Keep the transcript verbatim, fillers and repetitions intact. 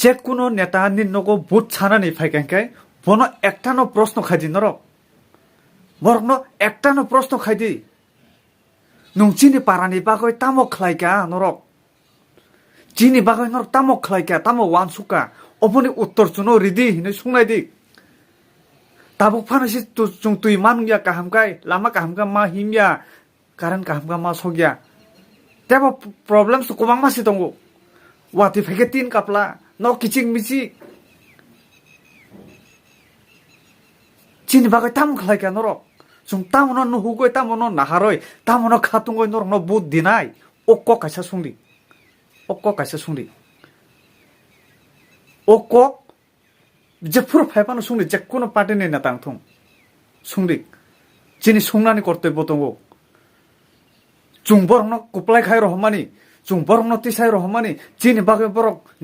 Jekuno neta ni nogo vote sanani phaikha hwnkhe bono ektano proshno khaidi norok. Borokno ektano proshno khaidi. Nwng chini parani bagwi tamo khlaikha norok? Chini bagwi norok tamo khlaikha, tamo wansukha? Oboni uttor chuno ridi hinwi sungnaidi. Tabuk phano se tu-, chwng twi manungya kaham khai, lama kaham khe ma himya, current kaham khe ma sokya. Tebo p-, problems to kwbangma se tongo. Watwi phaikhe tin kapla, nok kichik michik. Chini bagwi tamo khlaikha norok? Chwng tamono nuhugwi, tamono naharwi, tamono khatungwi norokno vote dinai? O kok kaisa sungdi. O kok kaisa sungdi. O kok jephuru phai phano sungdi, jekuno party ni neta wngthung. Sungdi. Chini sungnani kortobbo tongo. Chwng borokno kwplai khai rohormani, chwng borokno tisai rohormani, chini bagwi borok